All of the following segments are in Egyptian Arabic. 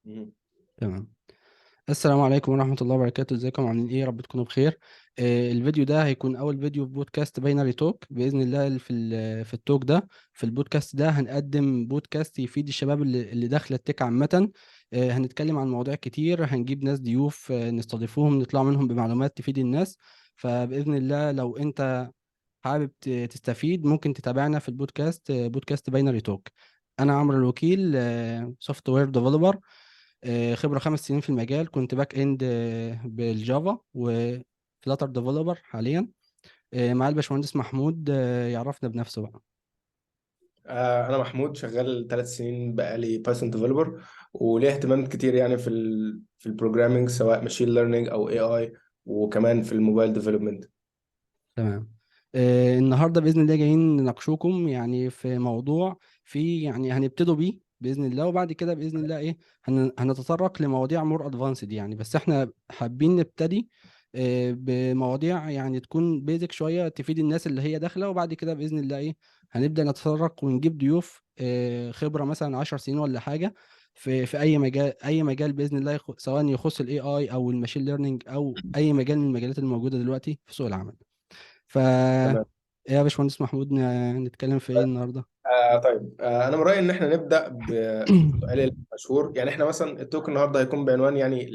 مم. تمام. السلام عليكم ورحمة الله وبركاته، ازيكم؟ عاملين ايه؟ يا رب تكونوا بخير. الفيديو ده هيكون اول فيديو في بودكاست Binary Talk بإذن الله. في ال talk ده، في البودكاست ده هنقدم بودكاست يفيد الشباب اللي داخله ال tech عامة. هنتكلم عن مواضيع كتير، هنجيب ناس ضيوف، نستضيفوهم، نطلع منهم بمعلومات تفيد الناس. فبإذن الله لو انت حابب تستفيد ممكن تتابعنا في البودكاست، بودكاست Binary Talk. انا عمرو الوكيل، software developer، خبرة 5 سنين في المجال، كنت back end بال Java و Flutter developer حاليا. مع الباشمهندس محمود، يعرفنا بنفسه بقى. انا محمود، شغال 3 سنين بقالي Python developer، وليه اهتمامات كتير يعني في ال programming، سواء machine learning او AI، وكمان في ال mobile development. تمام. النهارده باذن الله جايين نناقشوكم يعني في موضوع في يعني هنبتدوا بيه باذن الله، وبعد كده باذن الله ايه هنتطرق لمواضيع more advanced يعني، بس احنا حابين نبتدي بمواضيع يعني تكون basic شوية تفيد الناس اللي هي داخله، وبعد كده باذن الله ايه هنبدا نتطرق ونجيب ضيوف خبره مثلا 10 سنين ولا حاجة في اي مجال، اي مجال باذن الله، سواء يخص ال AI او ال machine learning او اي مجال من المجالات الموجودة دلوقتي في سوق العمل. ف تمام. ايه يا باشمهندس محمود، نتكلم في ايه النهارده؟ طيب، انا من رايي ان احنا نبدا بالسؤال المشهور. يعني احنا مثلا ال talk النهارده هيكون بعنوان يعني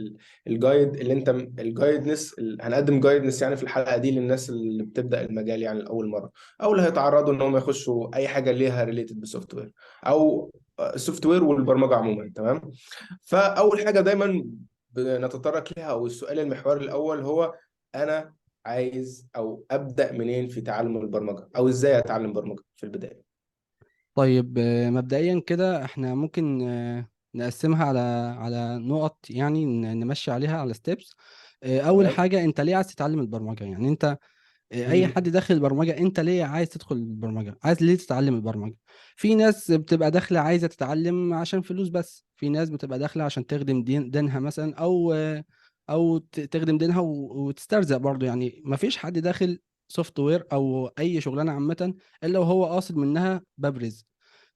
ال guide اللي انت ال guidance، هنقدم guidance يعني في الحلقة دي للناس اللي بتبدا المجال يعني لاول مرة، او اللي هيتعرضوا ان هم يخشوا اي حاجة ليها related بال software او ال software والبرمجة عموما. تمام. فاول حاجة دايما بنتطرق لها او السؤال المحوري الاول هو انا عايز او ابدا منين في تعلم البرمجة، او ازاي اتعلم برمجة في البداية. طيب، مبدئيا كده احنا ممكن نقسمها على نقط، يعني نمشي عليها على steps. اول تمام. حاجة، انت ليه عايز تتعلم البرمجة؟ يعني انت اي مم. حد داخل البرمجة، انت ليه عايز تدخل البرمجة؟ عايز ليه تتعلم البرمجة؟ في ناس بتبقى داخله عايزه تتعلم عشان فلوس بس، في ناس بتبقى داخله عشان تخدم دينها مثلا، او تخدم دينها وتسترزق برضو. يعني مفيش حد داخل software او اي شغلانة عامة الا وهو قاصد منها باب رزق.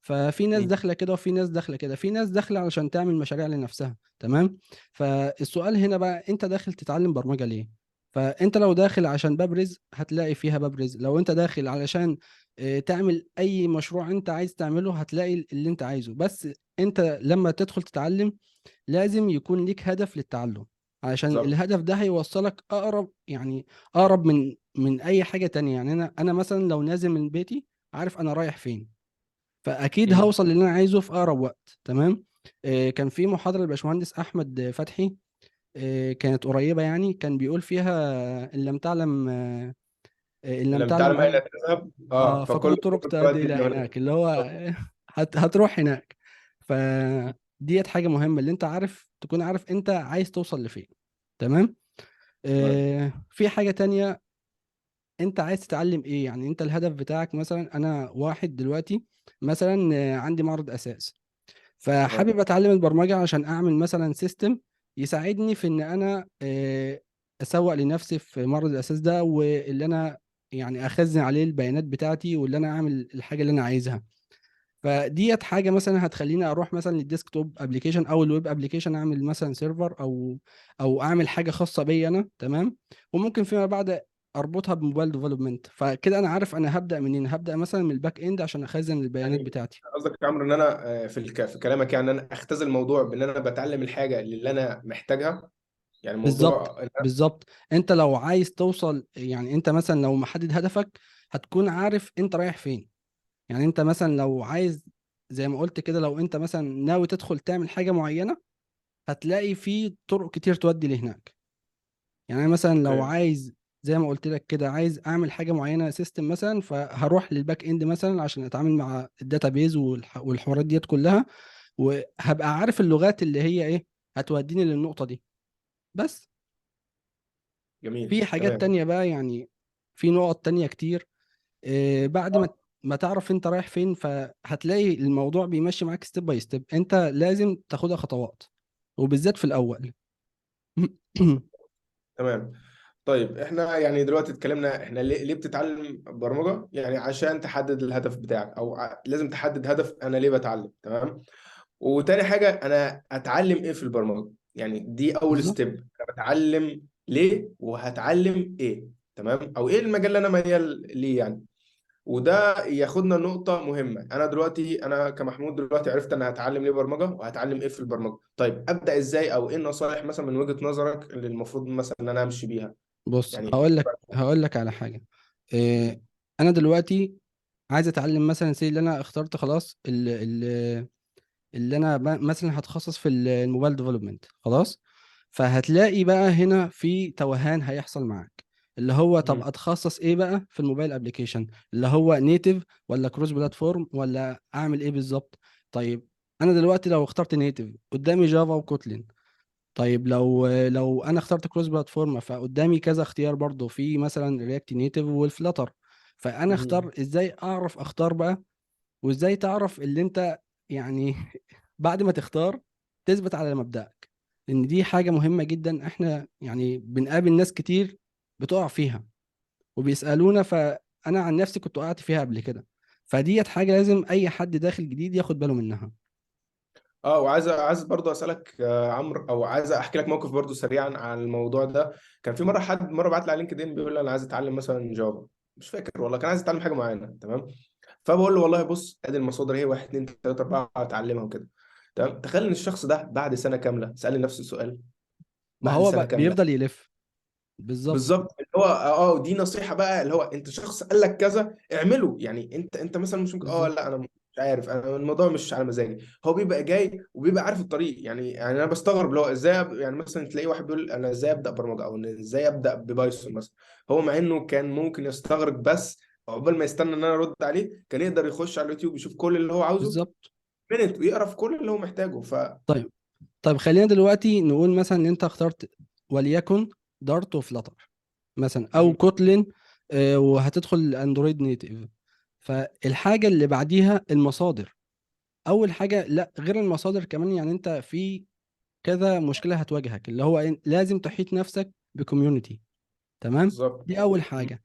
ففي ناس مم. داخله كده، وفي ناس داخله كده، في ناس داخله علشان تعمل مشاريع لنفسها. تمام. فالسؤال هنا بقى، انت داخل تتعلم برمجة ليه؟ فانت لو داخل عشان باب رزق هتلاقي فيها باب رزق. لو انت داخل علشان تعمل اي مشروع انت عايز تعمله هتلاقي اللي انت عايزه. بس انت لما تدخل تتعلم لازم يكون ليك هدف للتعلم، علشان بالظبط. الهدف ده هيوصلك اقرب، يعني اقرب من اي حاجة تانية. يعني انا مثلا لو نازل من بيتي عارف انا رايح فين، فاكيد مم. هوصل للي انا عايزه في اقرب وقت. تمام. كان في محاضرة للباشمهندس احمد فتحي، كانت قريبة، يعني كان بيقول فيها ان لم تعلم، ان لم لم تعلم تعلم اين اين تذهب فكل فكل الطرق الطرق تؤدي تؤدي الى الى هناك. هناك، اللي هو هتروح هناك. فديت حاجة مهمة، اللي انت عارف تكون عارف انت عايز توصل لفين. تمام. تمام. في حاجة تانية، انت عايز تتعلم ايه؟ يعني انت الهدف بتاعك، مثلا انا واحد دلوقتي مثلا عندي معرض اساس، تمام. فحابب اتعلم البرمجة عشان اعمل مثلا system يساعدني في ان انا اسوق لنفسي في معرض الاساس ده، واللي انا يعني اخزن عليه البيانات بتاعتي، واللي انا اعمل الحاجة اللي انا عايزها. فديت حاجة مثلا هتخليني اروح مثلا لل desktop application او ال web application، اعمل مثلا server او اعمل حاجة خاصة بي انا. تمام. وممكن فيما بعد اربطها ب mobile development. فكده انا عارف انا هبدا منين، هبدا مثلا من ال back end عشان اخزن البيانات يعني بتاعتي. قصدك يا عمرو ان انا في كلامك يعني ان انا اختزل الموضوع بان انا بتعلم الحاجة اللي انا محتاجها، يعني بالظبط موضوع إن أنا- بالظبط. انت لو عايز توصل، يعني انت مثلا لو محدد هدفك هتكون عارف انت رايح فين. يعني انت مثلا لو عايز، زي ما قلت كده، لو انت مثلا ناوي تدخل تعمل حاجة معينة هتلاقي في طرق كتير تودي لهناك. يعني انا مثلا لو okay. عايز، زي ما قلت لك كده، عايز اعمل حاجة معينة system مثلا، فهروح لل back end مثلا عشان اتعامل مع ال database والحوارات ديت كلها، وهبقى عارف اللغات اللي هي ايه هتوديني للنقطة دي. بس جميل. في حاجات تمام. تانية بقى، يعني في نقط تانية كتير. بعد ما تعرف انت رايح فين، فهتلاقي الموضوع بيمشي معاك step by step. انت لازم تاخدها خطوات، وبالذات في الاول. تمام. طيب احنا يعني دلوقتي اتكلمنا احنا ليه بتتعلم برمجة، يعني عشان تحدد الهدف بتاعك، او لازم تحدد هدف انا ليه بتعلم. تمام. وتاني حاجة انا اتعلم ايه في البرمجة، يعني دي اول بالظبط. step، انا بتعلم ليه وهتعلم ايه، تمام، او ايه المجال اللي انا ميال ليه يعني. وده ياخدنا لنقطة مهمة. أنا دلوقتي، أنا كمحمود دلوقتي عرفت أنا هتعلم ليه برمجة وهتعلم إيه في البرمجة. طيب أبدأ إزاي، أو إيه النصائح مثلا من وجهة نظرك اللي المفروض مثلا إن أنا أمشي بيها؟ بص يعني هقول لك على حاجة. إيه، أنا دلوقتي عايز أتعلم مثلا say اللي أنا اخترت خلاص، اللي أنا مثلا هتخصص في ال mobile development خلاص. فهتلاقي بقى هنا في توهان هيحصل معاك، اللي هو طب اتخصص ايه بقى في ال mobile application، اللي هو native ولا cross platform ولا اعمل ايه بالظبط؟ طيب انا دلوقتي لو اخترت native قدامي Java و Kotlin. طيب لو انا اخترت cross platform فقدامي كذا اختيار برضو، في مثلا React Native وال Flutter. فانا اختار ازاي؟ اعرف اختار بقى، وازاي تعرف اللي انت يعني بعد ما تختار تثبت على مبدأك، لان دي حاجة مهمة جدا. احنا يعني بنقابل ناس كتير بتقع فيها وبيسألونا، فأنا عن نفسي كنت وقعت فيها قبل كده. فديت حاجة لازم أي حد داخل جديد ياخد باله منها. وعايز برضو أسألك عمرو، أو عايز أحكي لك موقف برضو سريعا عن الموضوع ده. كان في مرة حد بعت لي على LinkedIn بيقول لي أنا عايز أتعلم مثلا Java، مش فاكر والله، كان عايز أتعلم حاجة معينة، تمام. فبقول له والله بص، أدي المصادر هي 1 2 3 4 أتعلمها وكده، تمام. تخيل إن الشخص ده بعد سنة كاملة سألني نفس السؤال. ما بعد هو سنة كاملة. بيفضل يلف. بالظبط. بالظبط. اللي هو دي نصيحة بقى، اللي هو انت شخص قال لك كذا اعمله. يعني انت مثلا مش ممكن، لا انا مش عارف، انا الموضوع مش على مزاجي. هو بيبقى جاي وبيبقى عارف الطريق. يعني انا بستغرب اللي هو ازاي يعني مثلا تلاقي واحد بيقول انا ازاي ابدا برمجة، او ازاي ابدا ب Python مثلا، هو مع انه كان ممكن يستغرق، بس عقبال ما يستنى ان انا ارد عليه كان يقدر يخش على اليوتيوب يشوف كل اللي هو عاوزه. minute ويقرا في كل اللي هو محتاجه. ف طيب خلينا دلوقتي نقول مثلا ان انت اخترت وليكن Dart و Flutter مثلا، او Kotlin، وهتدخل Android native. فالحاجه اللي بعديها المصادر. اول حاجة، لا غير المصادر كمان، يعني انت في كذا مشكلة هتواجهك، اللي هو لازم تحيط نفسك ب community، تمام؟ دي اول حاجة.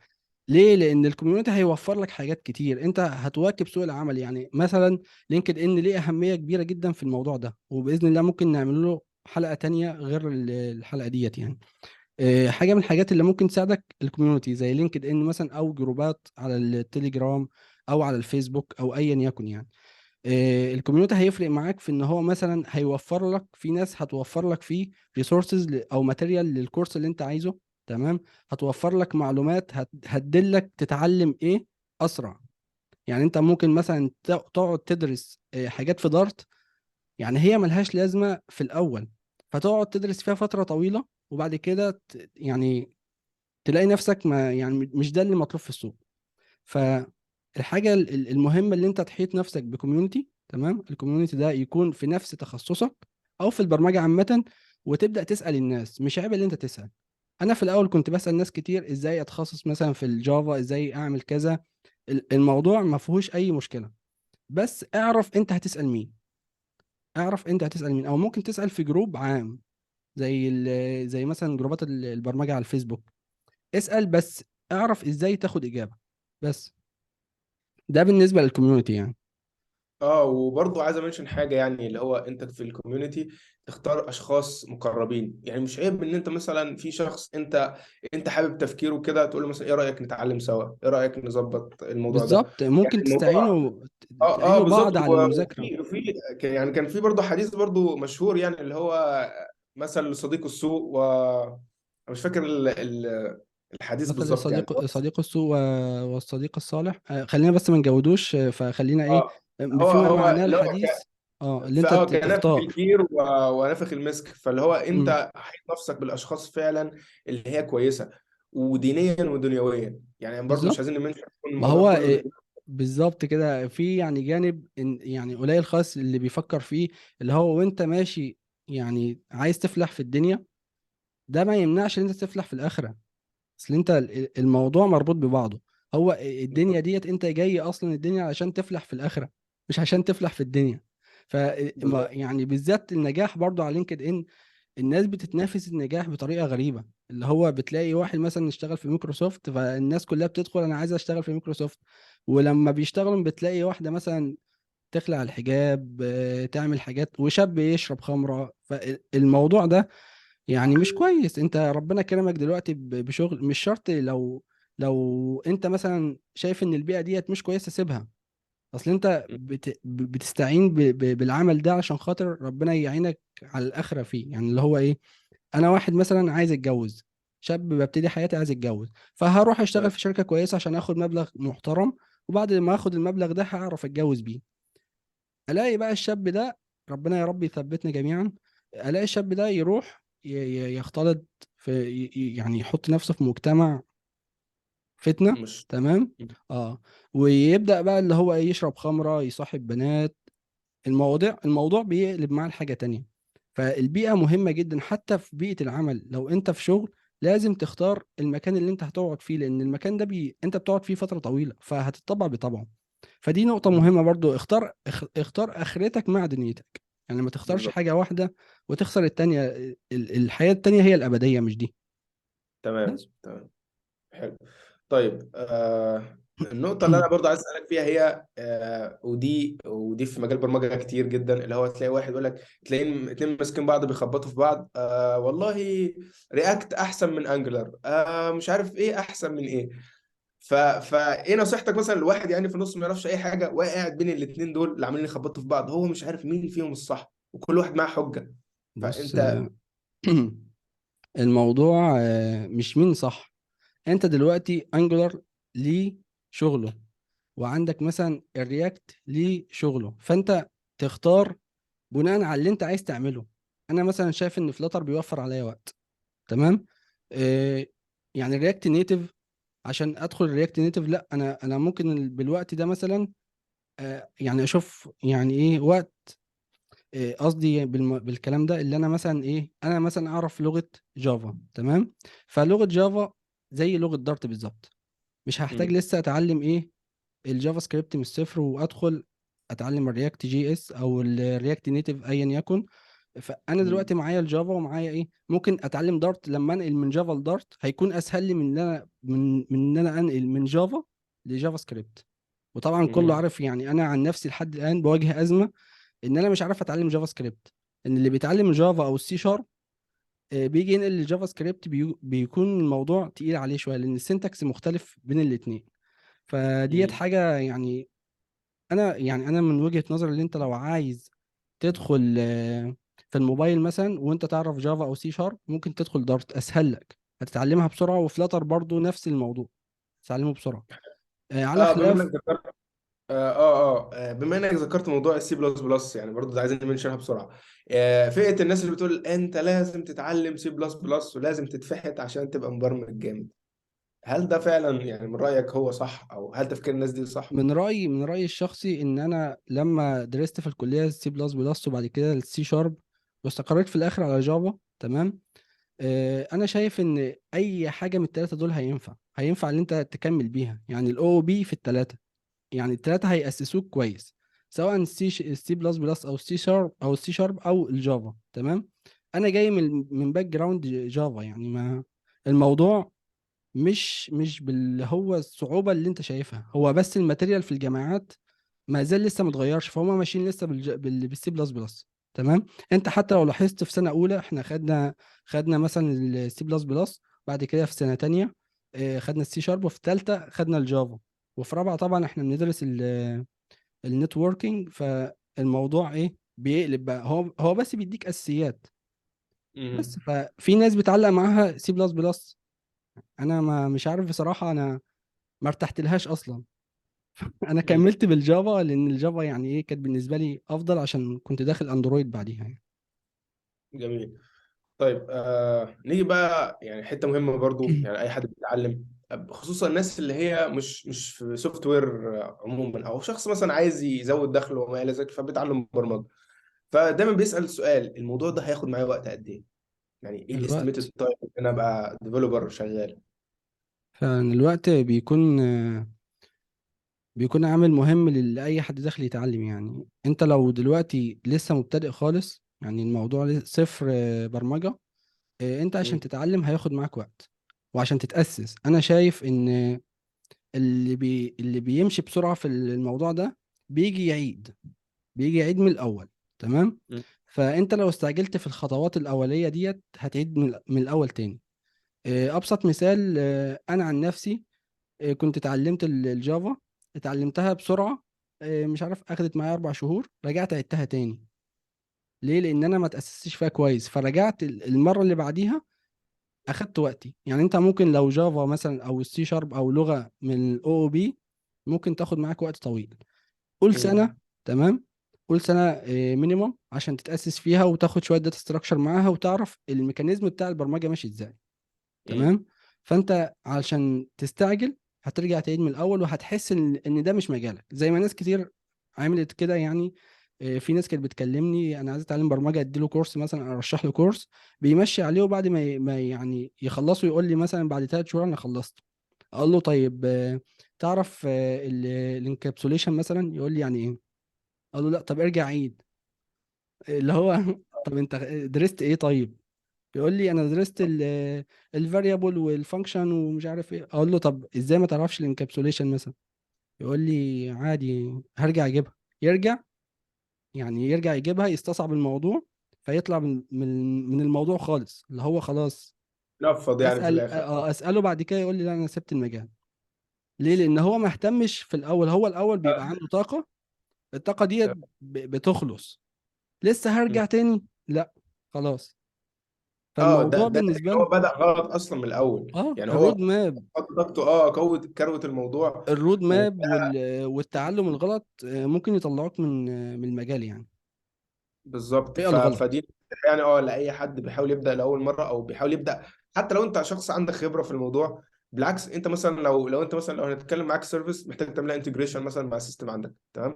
ليه؟ لان ال community هيوفر لك حاجات كتير، انت هتواكب سوق العمل. يعني مثلا LinkedIn ليه اهمية كبيرة جدا في الموضوع ده، وباذن الله ممكن نعمل له حلقة تانية غير الحلقة ديت. حاجة من الحاجات اللي ممكن تساعدك ال community زي LinkedIn مثلا، او جروبات على التليجرام او على الفيسبوك او ايا يكن. ال community هيفرق معاك في ان هو مثلا هيوفر لك، في ناس هتوفر لك فيه resources او material للكورس اللي انت عايزه، تمام؟ هتوفر لك معلومات هتدلك تتعلم ايه اسرع. يعني انت ممكن مثلا تقعد تدرس، حاجات في Dart، يعني هي ملهاش لازمه في الاول، فتقعد تدرس فيها فترة طويلة، وبعد كده تلاقي نفسك ما يعني مش ده اللي مطلوب في السوق. فالحاجة المهمة اللي انت تحيط نفسك ب community، تمام؟ ال community ده يكون في نفس تخصصك او في البرمجة عامة، وتبدأ تسأل الناس. مش عيب ان انت تسأل. انا في الاول كنت بسأل ناس كتير ازاي اتخصص مثلا في ال Java، ازاي اعمل كذا. الموضوع ما فيهوش اي مشكلة، بس اعرف انت هتسأل مين، اعرف انت هتسأل مين. او ممكن تسأل في group عام زي مثلا جروبات البرمجة على الفيسبوك. اسأل بس اعرف ازاي تاخد اجابة. بس ده بالنسبة لل community يعني. وبرضه عايز ا mention حاجة، اللي هو انت في ال community تختار اشخاص مقربين. مش عيب ان انت مثلا في شخص انت حابب تفكيره كده، تقول له مثلا ايه رأيك نتعلم سوا، ايه رأيك نظبط الموضوع ده. بالظبط، ممكن تعينوا بعض بالظبط. على المذاكرة. كان في برضه حديث برضه مشهور، اللي هو مثل لصديق السوء و مش فاكر الحديث مثل بالظبط يعني. صديق السوء والصديق الصالح. خلينا بس ما نجودوش، فخلينا ايه، فيما معناه الحديث، اللي انت كان نافخ تختار. الكير ونافخ المسك. فاللي هو انت حيط نفسك بالاشخاص فعلا اللي هي كويسة ودينيا ودنيويا. برضه مش عايزين نمنشن ما الموضوع هو كله دنيا. بالظبط كده. في جانب قليل خالص اللي بيفكر فيه، اللي هو وانت ماشي عايز تفلح في الدنيا، ده ما يمنعش ان انت تفلح في الاخرة. اصل انت الموضوع مربوط ببعضه. هو الدنيا ديت انت جاي اصلا الدنيا عشان تفلح في الاخرة، مش عشان تفلح في الدنيا. بالذات النجاح برضو على لينكد ان، الناس بتتنافس النجاح بطريقة غريبة، اللي هو بتلاقي واحد مثلا اشتغل في مايكروسوفت، فالناس كلها بتدخل انا عايز اشتغل في مايكروسوفت، ولما بيشتغلوا بتلاقي واحدة مثلا تخلع الحجاب، تعمل حاجات، وشاب يشرب خمرة. فالموضوع ده يعني مش كويس. انت ربنا كرمك دلوقتي بشغل، مش شرط لو انت مثلا شايف ان البيئة ديت مش كويسة سيبها. اصل انت بتستعين بالعمل ده عشان خاطر ربنا يعينك على الاخرة فيه. يعني اللي هو ايه، انا واحد مثلا عايز اتجوز، شاب ببتدي حياتي عايز اتجوز، فهروح اشتغل في شركة كويسة عشان اخد مبلغ محترم، وبعد ما اخد المبلغ ده هعرف اتجوز بيه. الاقي بقى الشاب ده، ربنا يا رب يثبتنا جميعا، الاقي الشاب ده يروح يختلط في يعني يحط نفسه في مجتمع فتنة، مش تمام؟ ويبدأ بقى اللي هو ايه، يشرب خمرة، يصاحب بنات، الموضوع بيقلب معاه لحاجة تانية. فالبيئة مهمة جدا حتى في بيئة العمل. لو انت في شغل لازم تختار المكان اللي انت هتقعد فيه، لان المكان ده انت بتقعد فيه فترة طويلة فهتطبع بطبعه. فدي نقطة مهمة برضو، اختار اخرتك مع دنيتك، يعني ما تختارش حاجة واحدة وتخسر التانية. الحياة التانية هي الأبدية مش دي. بس. تمام، حلو. طيب، النقطة اللي أنا برضو عايز أسألك فيها هي، ودي في مجال برمجة كتير جدا، اللي هو تلاقي واحد يقول لك، تلاقي اتنين ماسكين بعض بيخبطوا في بعض، والله React أحسن من Angular، مش عارف إيه أحسن من إيه. فإيه نصيحتك مثلا لواحد في النص ما يعرفش أي حاجة، وقاعد بين الاتنين دول اللي عاملين يخبطوا في بعض، هو مش عارف مين فيهم الصح وكل واحد معاه حجة. فأنت الموضوع مش مين صح. أنت دلوقتي Angular ليه شغله، وعندك مثلا ال React ليه شغله، فأنت تختار بناء على اللي أنت عايز تعمله. أنا مثلا شايف إن Flutter بيوفر عليا وقت، تمام؟ يعني ال React Native عشان أدخل ال React Native، لا، أنا ممكن بالوقت ده مثلا، يعني أشوف يعني إيه وقت، قصدي بالكلام ده اللي أنا مثلا إيه، أنا مثلا أعرف لغة Java، تمام؟ فلغة Java زي لغة Dart بالظبط، مش هحتاج لسه أتعلم إيه ال JavaScript من الصفر وأدخل أتعلم ال React JS أو ال React Native أيا يكن. فأنا دلوقتي معايا ال Java ومعايا إيه، ممكن أتعلم Dart. لما أنقل من Java ل Dart هيكون أسهل لي من إن أنا أنقل من Java ل JavaScript. وطبعاً كله عارف، أنا عن نفسي لحد الآن بواجه أزمة إن أنا مش عارف أتعلم JavaScript، إن اللي بيتعلم Java أو السي شارب، بيجي ينقل لل JavaScript بيكون الموضوع تقيل عليه شوية، لأن ال syntax مختلف بين الاتنين. فديت حاجة أنا من وجهة نظري اللي أنت لو عايز تدخل في الموبايل مثلا وأنت تعرف Java أو سي شارب، ممكن تدخل Dart أسهل لك، هتتعلمها بسرعة. و Flutter برضو نفس الموضوع، تتعلمه بسرعة. على بما خلاف إنك ذكرت، بما إنك ذكرت موضوع السي بلس بلس، برضو ده عايزين ن mention ها بسرعة. فئة الناس اللي بتقول أنت لازم تتعلم سي بلس بلس ولازم تتفحت عشان تبقى مبرمج جامد، هل ده فعلا من رأيك هو صح، أو هل تفكير الناس دي صح؟ من رأيي الشخصي إن أنا لما درست في الكلية السي بلس بلس وبعد كده السي شارب واستقريت في الآخر على Java، تمام؟ أنا شايف إن أي حاجة من التلاتة دول هينفع إن أنت تكمل بيها. ال OOP في التلاتة، التلاتة هيأسسوك كويس، سواء السي بلس بلس أو السي شارب أو السي شارب أو ال Java، تمام؟ أنا جاي من background Java، ما الموضوع مش باللي هو الصعوبة اللي أنت شايفها، هو بس ال material في الجامعات ما زال لسه ما اتغيرش، فهم ماشيين لسه بالسي بلس بلس، تمام؟ أنت حتى لو لاحظت في سنة أولى إحنا خدنا مثلاً السي بلس بلس، بعد كده في سنة تانية، خدنا السي شارب، وفي تالتة خدنا ال Java، وفي رابعة طبعاً إحنا بندرس ال networking. فالموضوع إيه بيقلب بقى، هو بس بيديك أساسيات بس. ففي ناس بتعلق معاها سي بلس بلس، أنا مش عارف بصراحة، أنا ما ارتحتلهاش أصلاً. أنا كملت بال Java لأن ال Java كانت بالنسبة لي أفضل عشان كنت داخل Android بعديها. جميل. طيب، نيجي بقى حتة مهمة برضو، أي حد بيتعلم، خصوصاً الناس اللي هي مش في software عموماً، أو شخص مثلاً عايز يزود دخله وما إلى ذلك فبيتعلم برمجة، فدايماً بيسأل السؤال، الموضوع ده هياخد معايا وقت قد إيه؟ إيه الوقت. ال estimated time إن أنا أبقى developer شغال؟ فالوقت بيكون عامل مهم لأي حد داخل يتعلم. أنت لو دلوقتي لسه مبتدئ خالص، الموضوع صفر برمجة، أنت عشان تتعلم هياخد معاك وقت، وعشان تتأسس. أنا شايف إن اللي بيمشي بسرعة في الموضوع ده بيجي يعيد. بيجي يعيد من الاول. تمام. مم. فانت لو استعجلت في الخطوات الاولية ديت هتعيد من الاول تاني. ابسط مثال، انا عن نفسي كنت اتعلمت ال Java، اتعلمتها بسرعة، مش عارف اخدت معايا 4 شهور، رجعت عدتها تاني. ليه؟ لان انا ما تاسستش فيها كويس، فرجعت المرة اللي بعديها اخدت وقتي. يعني انت ممكن لو Java مثلا او السي شارب او لغة من ال OOP ممكن تاخد معاك وقت طويل، قول سنة. مم. تمام، قول سنة minimum عشان تتاسس فيها وتاخد شوية data structure معاها وتعرف ال mechanism بتاع البرمجة ماشي ازاي. مم. تمام. فانت علشان تستعجل هترجع تعيد من الاول، وهتحس ان ده مش مجالك، زي ما ناس كتير عملت كده يعني. في ناس كانت بتكلمني انا عايز اتعلم برمجة، اديله كورس مثلا، ارشح له كورس بيمشي عليه، وبعد ما يعني يخلصه يقول لي مثلا بعد 3 شهور انا خلصت. اقول له طيب تعرف ال encapsulation مثلا؟ يقول لي يعني ايه؟ اقول له لا، طب ارجع عيد اللي هو طب انت درست ايه طيب؟ يقول لي انا درست ال variable وال function ومش عارف ايه. اقول له طب ازاي ما تعرفش ال encapsulation مثلا؟ يقول لي عادي هرجع اجيبها. يرجع يعني يرجع يجيبها، يستصعب الموضوع، فيطلع من الموضوع خالص، اللي هو خلاص. نفض يعني في اسال الاخر. اساله بعد كده يقول لي لا انا سبت المجال. ليه؟ لان هو ما اهتمش في الاول. هو الاول بيبقى عنده طاقة، الطاقة دي بتخلص، لسه هرجع تاني؟ لا خلاص. اه فالموضوع ده بالنسبة هو له بدأ غلط اصلا من الاول، يعني هو ال road map، حط ضغطه، قوة كروة الموضوع. ال road و... map والتعلم الغلط ممكن يطلعوك من المجال يعني، بالظبط. الطريقة الغلط. فدي يعني لاي حد بيحاول يبدا لاول مرة، او بيحاول يبدا حتى لو انت شخص عندك خبره في الموضوع. بالعكس، انت مثلا لو انت مثلا لو هنتكلم معاك service محتاج تعملها integration مثلا مع ال system عندك، تمام.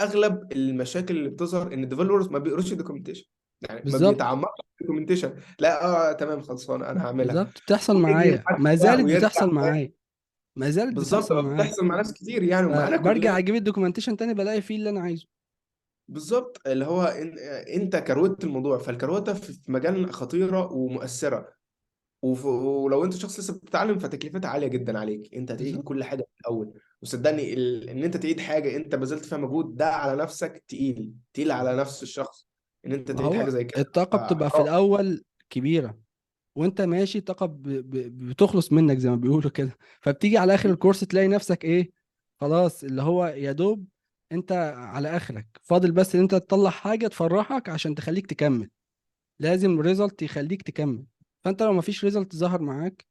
اغلب المشاكل اللي بتظهر ان ال developers ما بيقروش ال documentation، يعني ما بالظبط بيتعمقش في ال documentation. لا تمام خلصان انا هعملها، بالظبط، بتحصل ويجري معايا، معاك ما زالت ويرجع بتحصل تاني. معايا، ما زالت بالظبط، بتحصل معايا. بتحصل مع ناس كتير يعني، ومعانا برجع كلنا. اجيب ال documentation تاني بلاقي فيه اللي انا عايزه. بالظبط، اللي هو إن انت كروت الموضوع، فالكروته في مجال خطيرة ومؤثرة، ولو انت شخص لسه بتتعلم فتكلفتها عالية جدا عليك، انت هتعيد بالظبط. كل حاجة من الاول. وصدقني ان انت تعيد حاجة انت بذلت فيها مجهود، ده على نفسك تقيل، تقيل على نفس الشخص ان انت ما تعيد حاجة هو زي كده. الطاقة بتبقى في فحرام. الاول كبيرة، وانت ماشي طاقة بتخلص منك زي ما بيقولوا كده، فبتيجي على اخر الكورس تلاقي نفسك ايه، خلاص اللي هو يا دوب انت على اخرك، فاضل بس ان انت تطلع حاجة تفرحك عشان تخليك تكمل. لازم result يخليك تكمل، فانت لو مفيش result ظهر معاك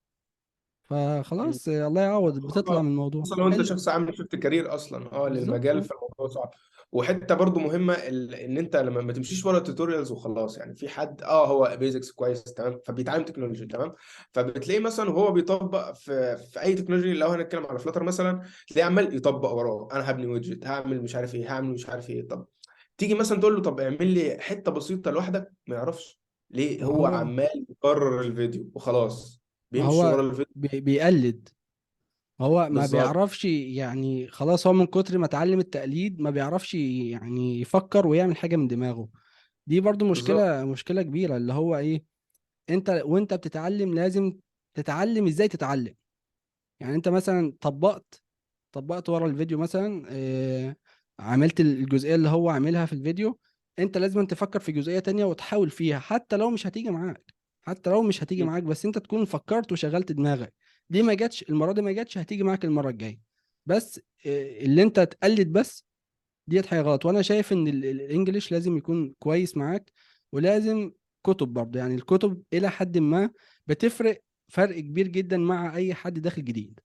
فخلاص الله يعوض، بتطلع من الموضوع. خصوصا لو انت شخص عامل shift career اصلا بالظبط. للمجال، فالموضوع صعب. وحتة برضو مهمة ان انت لما ما تمشيش ورا tutorials وخلاص. يعني في حد هو basics كويس تمام، فبيتعلم technology تمام، فبتلاقيه مثلا وهو بيطبق في اي technology، لو هنتكلم على Flutter مثلا، تلاقيه عمال يطبق وراه، انا هبني widget، هعمل مش عارف ايه، هعمل مش عارف ايه. طب تيجي مثلا تقول له طب اعمل لي حتة بسيطة لوحدك، ما يعرفش ليه، هو عمال يكرر الفيديو وخلاص، بيمشي هو ورا الفيديو، بيقلد، هو ما بالظبط. بيعرفش يعني، خلاص هو من كتر ما اتعلم التقليد ما بيعرفش يعني يفكر ويعمل حاجة من دماغه. دي برضو مشكلة كبيرة، اللي هو ايه، انت وانت بتتعلم لازم تتعلم ازاي تتعلم. يعني انت مثلا طبقت ورا الفيديو مثلا، عملت الجزئية اللي هو عاملها في الفيديو، انت لازم تفكر في جزئية تانية وتحاول فيها، حتى لو مش هتيجي معاك، حتى لو مش هتيجي معاك، بس انت تكون فكرت وشغلت دماغك. دي ما جاتش المرة دي، ما جاتش، هتيجي معاك المرة الجاية. بس اللي انت تقلد بس ديت حاجة غلط. وانا شايف ان الانجليش لازم يكون كويس معاك، ولازم كتب برضه، يعني الكتب الى حد ما بتفرق فرق كبير جدا مع اي حد داخل جديد.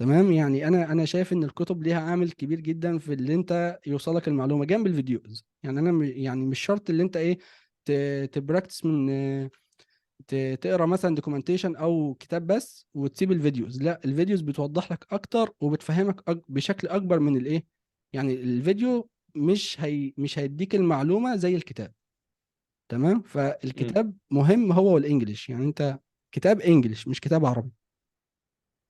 تمام، يعني انا شايف ان الكتب ليها عامل كبير جدا في اللي انت يوصلك المعلومة جنب ال videos. يعني انا يعني مش شرط اللي انت ايه ت practice من تقرا مثلا documentation او كتاب بس وتسيب ال videos، لا، ال videos بتوضح لك اكتر وبتفهمك بشكل اكبر من الايه، يعني الفيديو مش هيديك المعلومة زي الكتاب. تمام، فالكتاب مهم هو وال English، يعني انت كتاب English مش كتاب عربي.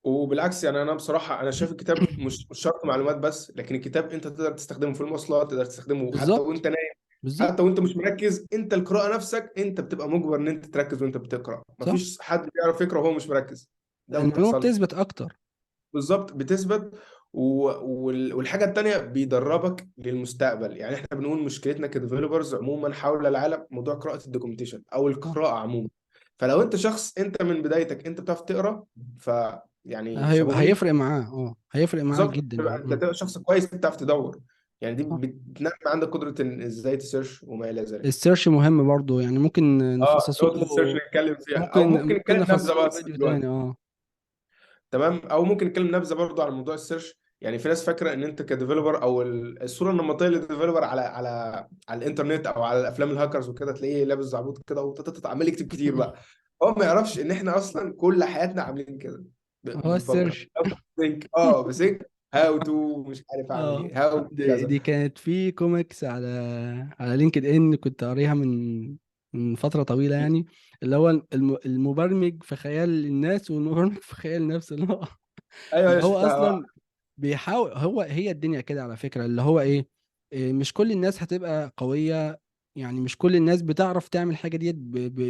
وبالعكس يعني انا بصراحة انا شايف الكتاب مش شرط معلومات بس، لكن الكتاب انت تقدر تستخدمه في المواصلات، تقدر تستخدمه حتى وانت نايم، حتى وانت مش مركز. انت القراءة نفسك انت بتبقى مجبر ان انت تركز وانت بتقرا، مفيش حد بيعرف يقرا وهو مش مركز، ده ما المعلومة بتحصلش. بتثبت اكتر. بالظبط، بتثبت. والحاجة التانية بيدربك للمستقبل. يعني احنا بنقول مشكلتنا ك developers عموما حول العالم موضوع قراءة ال documentation او القراءة عموما. فلو انت شخص انت من بدايتك انت بتعرف تقرا، ف يعني شابوه ليك. هيفرق معاه، هيفرق معاك بالظبط، جدا يعني. انت تبقى شخص كويس بتعرف تدور، يعني دي صح. بتنمي عندك قدره إن ازاي ت search وما الى ذلك. ال search مهم برضو، يعني ممكن نخصصه نقطة له. ال search نتكلم فيها، او ممكن ممكن ممكن نتكلم نخصصه نبذه له بس فيديو دلوقتي. تاني. اه تمام، او ممكن نتكلم نبذه برضو على موضوع ال search. يعني في ناس فاكره ان انت ك developer، او الصورة النمطية لل developer على على الانترنت او على الافلام الهاكرز وكده، تلاقيه لابس زعبوط كده وعمال يكتب كتير بقى. هو ما يعرفش ان احنا اصلا كل حياتنا عاملين كده، هو بنفكر ال search. think، بس how to مش عارف اعمل ايه، how دي, كذا. دي كانت في كوميكس على LinkedIn كنت قاريها من فترة طويلة، يعني اللي هو المبرمج في خيال الناس والمبرمج في خيال نفسه، اللي هو ايوه اللي هو شفتها. اصلا بيحاول، هو هي الدنيا كده على فكرة، اللي هو ايه، مش كل الناس هتبقى قوية، يعني مش كل الناس بتعرف تعمل حاجة ديت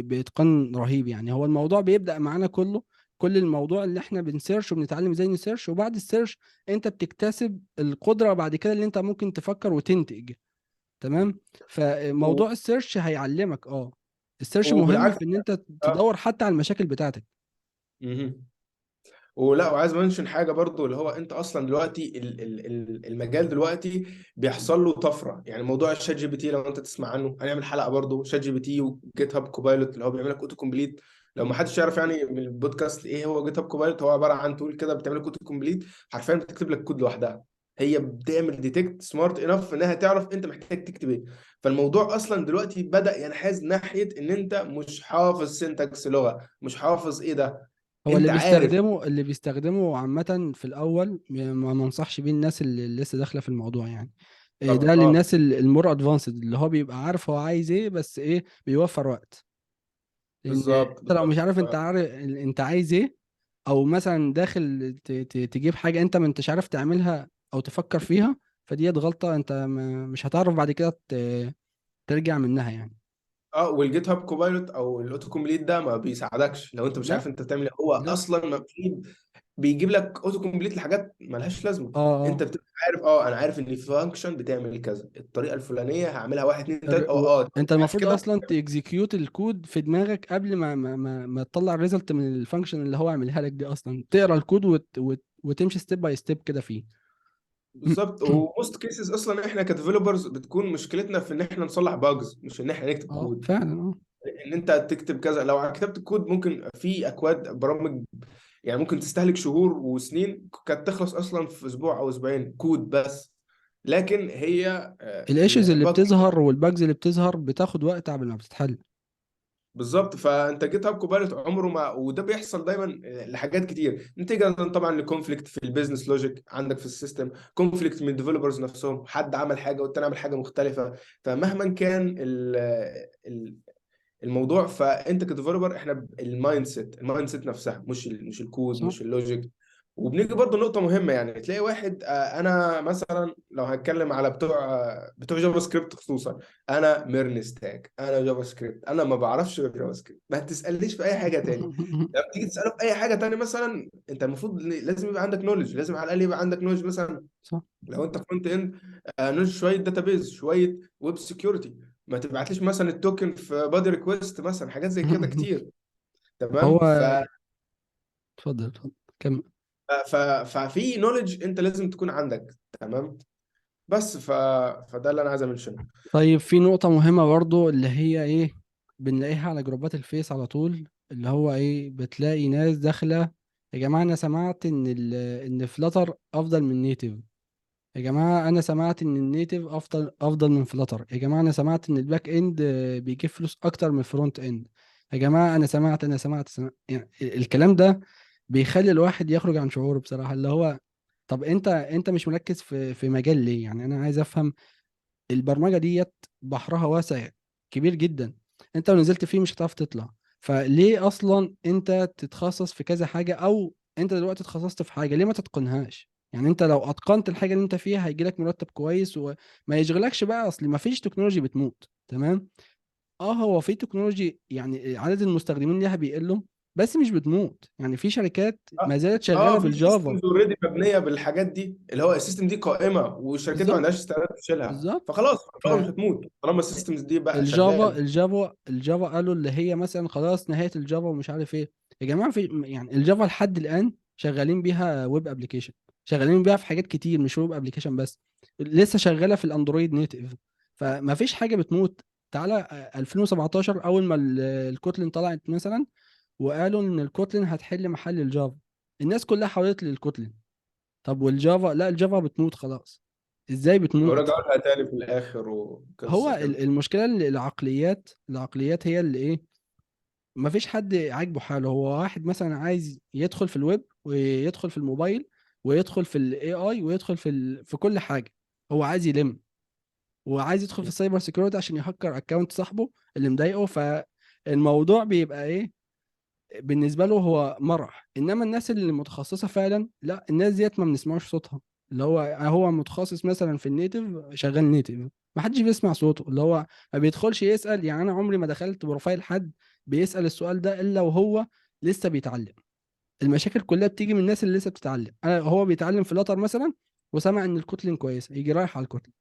بإتقان رهيب. يعني هو الموضوع بيبدأ معانا كله، كل الموضوع اللي احنا بن search وبنتعلم ازاي ن search، وبعد ال search انت بتكتسب القدرة بعد كده اللي انت ممكن تفكر وتنتج. تمام، فموضوع ال search هيعلمك. ال search مهم وبالعكس في ان انت تدور حتى على المشاكل بتاعتك. ولا وعايز mention حاجة برضو، اللي هو انت اصلا دلوقتي المجال دلوقتي بيحصل له طفرة. يعني موضوع ال ChatGPT لو انت تسمع عنه هنعمل حلقة برضو، ChatGPT و GitHub Copilot اللي هو بيعمل لك auto complete. لو ما حدش يعرف يعني من البودكاست ايه هو GitHub Copilot، هو عبارة عن tool كده بتعمل لك auto complete، حرفيا بتكتب لك كود لوحدها، هي بتعمل detect smart enough انها تعرف انت محتاج تكتب ايه. فالموضوع اصلا دلوقتي بدا ينحاز ناحية ان انت مش حافظ syntax لغة، مش حافظ ايه ده، هو اللي انت عارف. بيستخدمه، اللي بيستخدمه عامة في الأول ما منصحش بيه الناس اللي لسه داخلة في الموضوع يعني. طبعا. ده للناس ال more advanced، اللي هو بيبقى عارف هو عايز ايه، بس ايه بيوفر وقت. لأن انت لو مش عارف انت عارف انت عايز ايه، او مثلا داخل تجيب حاجة انت ما انتش عارف تعملها او تفكر فيها، فديت غلطة انت مش هتعرف بعد كده ترجع منها يعني. وال GitHub Copilot او ال auto complete ده ما بيساعدكش لو انت مش عارف انت بتعمل ايه. هو اصلا ما بيجيب لك auto complete لحاجات مالهاش لازمه. انت بتبقى عارف، انا عارف ان في function بتعمل كذا، الطريقة الفلانية هعملها 1 2 3. انت المفروض كده. اصلا ت execute ال code في دماغك قبل ما تطلع ال result من ال function اللي هو عاملها لك دي، اصلا تقرا الكود وتمشي step by step كده فيه. بالظبط. و most cases اصلا احنا ك developers بتكون مشكلتنا في ان احنا نصلح bugs، مش ان احنا نكتب كود. فعلا. ان انت تكتب كذا، لو كتبت الكود ممكن في اكواد برامج يعني ممكن تستهلك شهور وسنين كانت تخلص اصلا في اسبوع او اسبوعين كود بس. لكن هي، ال issues اللي ال bug بتظهر وال bugs اللي بتظهر بتاخد وقت قبل ما بتتحل. بالظبط. فانت GitHub Copilot عمره ما، وده بيحصل دايما لحاجات كتير، نتيجة طبعا ل conflict في ال business logic عندك في ال system، conflict من ال developers نفسهم، حد عمل حاجة والتاني عمل حاجة مختلفة. فمهما كان الموضوع، فانت ك developer احنا ال mindset نفسها، مش الكود، مش ال logic. وبنيجي برضو نقطة مهمة، يعني تلاقي واحد، أنا مثلاً لو هتكلم على بتوع JavaScript خصوصاً، أنا MERN stack، أنا JavaScript، أنا ما بعرفش غير JavaScript، ما تسألنيش في أي حاجة تاني. لما تيجي تسأله في أي حاجة تاني مثلاً، أنت المفروض لازم يبقى عندك knowledge، لازم على الأقل يبقى عندك knowledge مثلاً. لو أنت front end، knowledge شوية database، شوية web security، ما تبعتليش مثلاً ال token في body request مثلاً، حاجات زي كده كتير. تمام؟ هو اتفضل، اتفضل، كمل. ففي knowledge انت لازم تكون عندك. تمام؟ بس فده اللي انا عايز ا mention ه. طيب في نقطة مهمة برضو اللي هي ايه، بنلاقيها على جروبات الفيس على طول، اللي هو ايه، بتلاقي ناس داخلة يا جماعة انا سمعت ان Flutter افضل من native، يا جماعة انا سمعت ان ال native افضل من Flutter، يا جماعة انا سمعت ان ال back end بيجيب فلوس اكتر من ال front end، يا جماعة انا سمعت، انا سمعت، سمعت. يعني الكلام ده بيخلي الواحد يخرج عن شعوره بصراحة، اللي هو طب انت مش مركز في مجال ليه؟ يعني انا عايز افهم البرمجة ديت بحرها واسع كبير جدا، انت لو نزلت فيه مش هتعرف تطلع، فليه اصلا انت تتخصص في كذا حاجة؟ او انت دلوقتي اتخصصت في حاجة ليه ما تتقنهاش؟ يعني انت لو اتقنت الحاجة اللي انت فيها هيجي لك مرتب كويس وما يشغلكش بقى، اصل ما فيش technology بتموت. تمام؟ هو في technology يعني عدد المستخدمين ليها بيقلوا، بس مش بتموت. يعني في شركات ما زالت شغالة في بال Java. systems already مبنية بالحاجات دي، اللي هو ال system دي قائمة والشركات ما عندهاش استعداد تشيلها. فخلاص ال Java مش هتموت طالما ال systems دي بقى شغالة. ال Java قالوا اللي هي مثلا خلاص نهاية ال Java ومش عارف ايه. يا جماعة في يعني ال Java لحد الان شغالين بيها web application، شغالين بيها في حاجات كتير مش web application بس، لسه شغالة في ال Android native. فما فيش حاجة بتموت. تعالى 2017 اول ما ال Kotlin طلعت مثلا وقالوا ان ال Kotlin هتحل محل ال Java، الناس كلها حولت لل Kotlin. طب وال Java؟ لا ال Java بتموت خلاص. ازاي بتموت؟ ورجعوا لها تاني في الاخر وقصة هو كده. المشكلة ان العقليات هي اللي ايه، ما فيش حد عاجبه حاله. هو واحد مثلا عايز يدخل في الويب ويدخل في الموبايل ويدخل في ال AI ويدخل في كل حاجة، هو عايز يلم، وعايز يدخل في ال cyber security عشان يهكر account صاحبه اللي مضايقه. فالموضوع بيبقى ايه بالنسبة له، هو مرح. انما الناس اللي متخصصة فعلا لا، الناس ديت ما بنسمعوش صوتها. اللي هو متخصص مثلا في ال native، شغال native، ما حدش بيسمع صوته، اللي هو ما بيدخلش يسأل. يعني انا عمري ما دخلت profile حد بيسأل السؤال ده الا وهو لسه بيتعلم. المشاكل كلها بتيجي من الناس اللي لسه بتتعلم. هو بيتعلم Flutter مثلا وسمع ان ال Kotlin كويس، يجي رايح على ال Kotlin.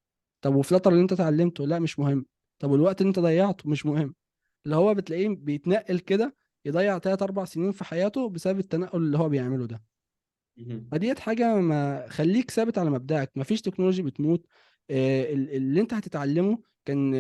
طب و Flutter اللي انت اتعلمته؟ لا مش مهم. طب والوقت اللي انت ضيعته؟ مش مهم. اللي هو بتلاقيه بيتنقل كده، يضيع 3-4 سنين في حياته بسبب التنقل اللي هو بيعمله ده. فديت حاجة، ما خليك ثابت على مبدأك، مفيش technology بتموت. اللي انت هتتعلمه كان،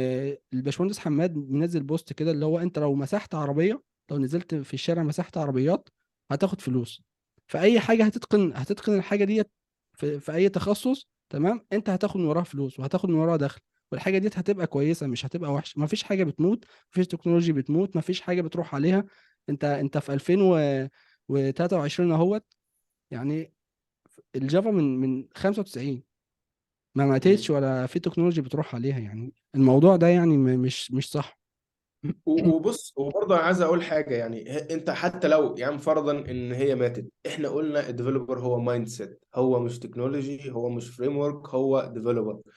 الباشمهندس حماد منزل post كده اللي هو انت لو مسحت عربية، لو نزلت في الشارع مسحت عربيات هتاخد فلوس. فأي حاجة هتتقن الحاجة ديت في أي تخصص، تمام، انت هتاخد من وراها فلوس وهتاخد من وراها دخل، والحاجة ديت هتبقى كويسة مش هتبقى وحشة. مفيش حاجة بتموت، مفيش technology بتموت، مفيش حاجة بتروح عليها. انت في 2023 اهوت، يعني ال Java من 95 ما ماتتش ولا في technology بتروح عليها. يعني الموضوع ده يعني مش صح. وبرضه انا عايز اقول حاجة، يعني انت حتى لو يعني فرضا ان هي ماتت، احنا قلنا ال developer هو mindset، هو مش technology، هو مش framework، هو developer.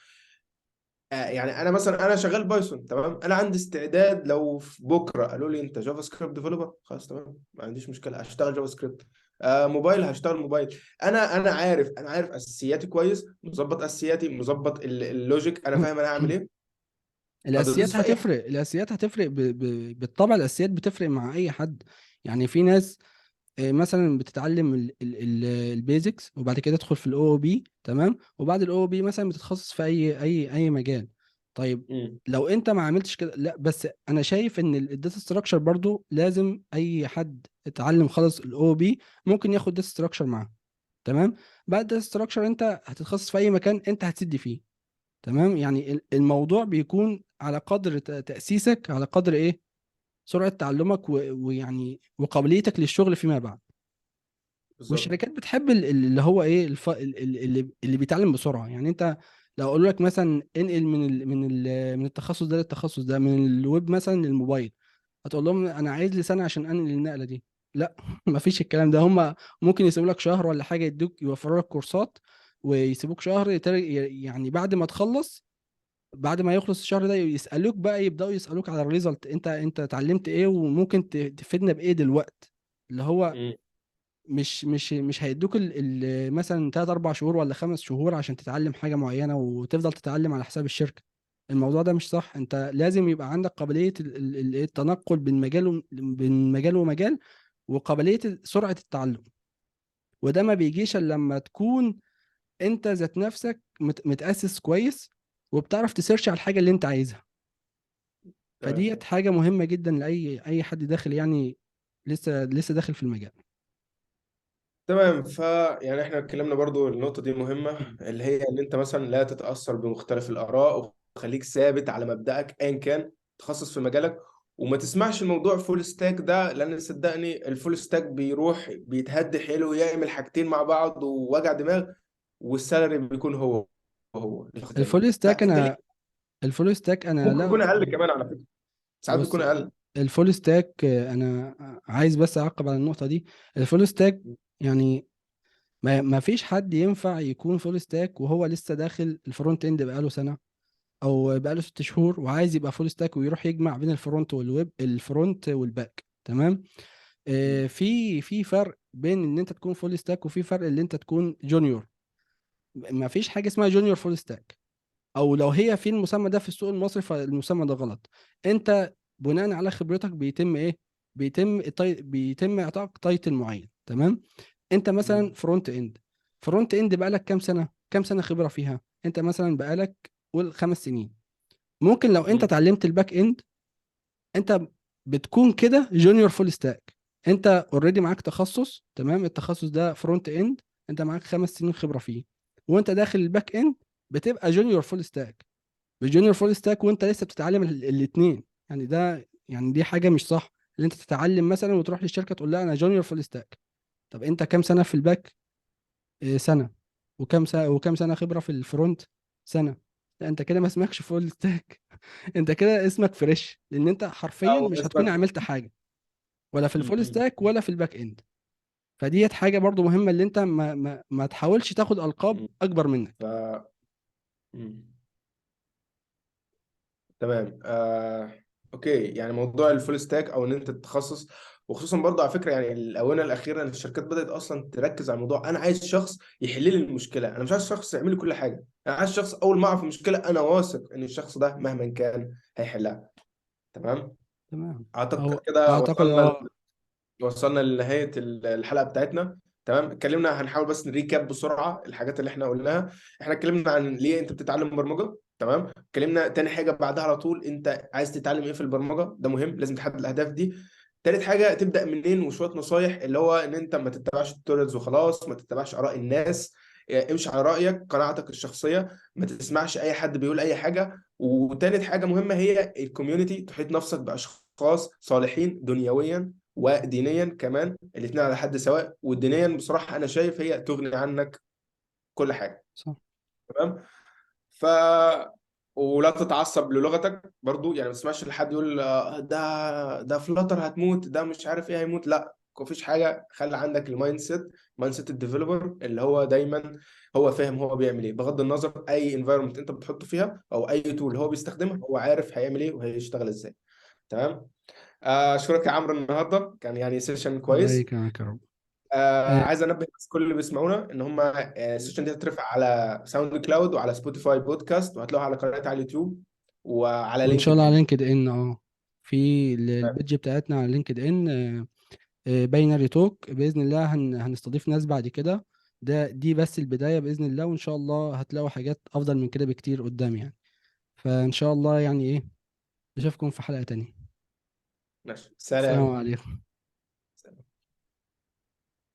يعني انا مثلا انا شغال Python، تمام، انا عندي استعداد لو في بكره قالوا لي انت JavaScript developer، خلاص تمام، ما عنديش مشكلة، اشتغل JavaScript. موبايل هشتغل موبايل. انا عارف اساسياتي كويس، مظبط اساسياتي، مظبط ال logic، انا فاهم انا هعمل ايه. الاساسيات هتدوس في أي هتفرق، الاساسيات هتفرق بالطبع، الاساسيات بتفرق مع اي حد. يعني في ناس مثلا بتتعلم ال basics وبعد كده تدخل في ال OOP، تمام، وبعد ال OOP مثلا بتتخصص في اي مجال. طيب لو انت ما عملتش كده، لا، بس انا شايف ان ال data structure برضو لازم اي حد اتعلم خالص ال OOP ممكن ياخد data structure معاه، تمام. بعد data structure انت هتتخصص في اي مكان انت هتسد فيه، تمام. يعني الموضوع بيكون على قدر تأسيسك، على قدر ايه سرعة تعلمك وقابليتك للشغل فيما بعد. والشركات بتحب اللي هو ايه اللي بيتعلم بسرعة. يعني انت لو اقول لك مثلا انقل من التخصص ده للتخصص ده، من الويب مثلا للموبايل، هتقول لهم انا عايز لي سنة عشان انقل النقلة دي. لا، مفيش الكلام ده. هم ممكن يسيبوا لك شهر ولا حاجة، يوفروا لك كورسات ويسيبوك شهر يعني بعد ما تخلص، بعد ما يخلص الشهر ده يسألوك بقى، يبدأوا يسألوك على ال result، انت اتعلمت ايه وممكن تفيدنا بايه دلوقتي. اللي هو مش هيدوك مثلا 3-4 شهور ولا 5 شهور عشان تتعلم حاجة معينة وتفضل تتعلم على حساب الشركة. الموضوع ده مش صح. انت لازم يبقى عندك قابلية التنقل بين مجال ومجال، وقابلية سرعة التعلم. وده ما بيجيش الا لما تكون انت ذات نفسك متأسس كويس وبتعرف ت search على الحاجة اللي انت عايزها. فديت حاجة مهمة جدا لأي حد داخل، يعني لسه داخل في المجال. تمام. يعني احنا اتكلمنا برضو النقطة دي مهمة، اللي هي ان انت مثلا لا تتأثر بمختلف الآراء، وخليك ثابت على مبدأك ايا كان، تخصص في مجالك، وما تسمعش الموضوع full stack ده، لان صدقني ال full stack بيروح بيتهد حيله ويعمل حاجتين مع بعض ووجع دماغ، وال salary بيكون هو هو. ال full stack فأنت انا ليه؟ ال full stack انا ممكن لا يكون اقل كمان على فكرة، ساعات بص، بيكون اقل. ال full stack انا عايز بس اعقب على النقطة دي. ال full stack يعني ما فيش حد ينفع يكون full stack وهو لسه داخل ال front end بقاله سنة او بقاله 6 شهور وعايز يبقى full stack ويروح يجمع بين ال front والويب، ال front وال back، تمام. في فرق بين ان انت تكون full stack، وفي فرق ان انت تكون junior. ما فيش حاجة اسمها junior full stack، او لو هي في المسمى ده في السوق المصري فالمسمى ده غلط. انت بناء على خبرتك بيتم ايه؟ بيتم اعطائك title معين. تمام؟ انت مثلا front end، front end بقالك كام سنة؟ كام سنة خبره فيها؟ انت مثلا بقالك قول 5 سنين. ممكن لو انت اتعلمت ال back end انت بتكون كده junior full stack. انت already معاك تخصص، تمام؟ التخصص ده front end، انت معاك 5 سنين خبره فيه، وانت داخل ال back end بتبقى junior full stack. junior full stack وانت لسه بتتعلم الاثنين. يعني ده يعني دي حاجة مش صح، اللي انت تتعلم مثلا وتروح للشركة تقول لها انا junior full stack. طب انت كام سنة في ال back؟ إيه، سنة. وكام سنة، وكام سنة خبره في ال front؟ سنة. لا انت كده ما اسمكش full stack، انت كده اسمك fresh، لان انت حرفيا او مش هتكون اسمك عملت حاجة ولا في ال full stack ولا في ال back end. فديت حاجة برضو مهمة، اللي انت ما تحاولش تاخد القاب اكبر منك. ف تمام. okay، يعني موضوع ال full stack او ان انت تتخصص، وخصوصا برضه على فكرة يعني الاونة الاخيرة ان الشركات بدات اصلا تركز على الموضوع. انا عايز شخص يحل لي المشكلة، انا مش عايز شخص يعمل لي كل حاجة، انا عايز شخص اول ما اعرف المشكلة انا واثق ان الشخص ده مهما كان هيحلها. تمام؟ تمام. اعتقد او كده اعتقد وصلنا لنهاية الحلقة بتاعتنا. تمام، اتكلمنا، هنحاول بس ن recap بسرعة الحاجات اللي احنا قلناها. احنا اتكلمنا عن ليه انت بتتعلم برمجة، تمام. اتكلمنا تاني حاجة بعدها على طول، انت عايز تتعلم ايه في البرمجة، ده مهم، لازم تحدد الاهداف دي. تالت حاجة تبدا منين، وشوية نصايح اللي هو ان انت ما تتبعش ال tutorials وخلاص، ما تتبعش اراء الناس، امشي على رايك، قناعتك الشخصية، ما تسمعش اي حد بيقول اي حاجة. وتالت حاجة مهمة هي ال community، تحيط نفسك باشخاص صالحين دنيويا ودينيا كمان، الاثنين على حد سواء. ودينيا بصراحة انا شايف هي تغني عنك كل حاجة. صح. تمام. ولا تتعصب للغتك برضو، يعني ما تسمعش لحد يقول ده Flutter هتموت، ده مش عارف ايه هيموت، لا مفيش حاجة. خلي عندك ال mindset، mindset ال developer اللي هو دايما هو فاهم هو بيعمل ايه، بغض النظر اي environment انت بتحطه فيها او اي tool هو بيستخدمها، هو عارف هيعمل ايه وهيشتغل ازاي. تمام. اشكرك يا عمرو، النهارده كان يعني session الله كويس. يكرمك يا رب. عايز انبه بس كل اللي بيسمعونا ان هم ال session دي هترفع على SoundCloud وعلى Spotify podcast، وهتلاقوها على قناتي على اليوتيوب وعلى وان شاء الله على LinkedIn. LinkedIn. في ال page بتاعتنا على LinkedIn، Binary Talk باذن الله. هنستضيف ناس بعد كده، دي بس البداية باذن الله، وان شاء الله هتلاقوا حاجات افضل من كده بكتير قدام يعني. فان شاء الله يعني ايه، نشوفكم في حلقة تانية. ماشي، سلام. السلام عليكم.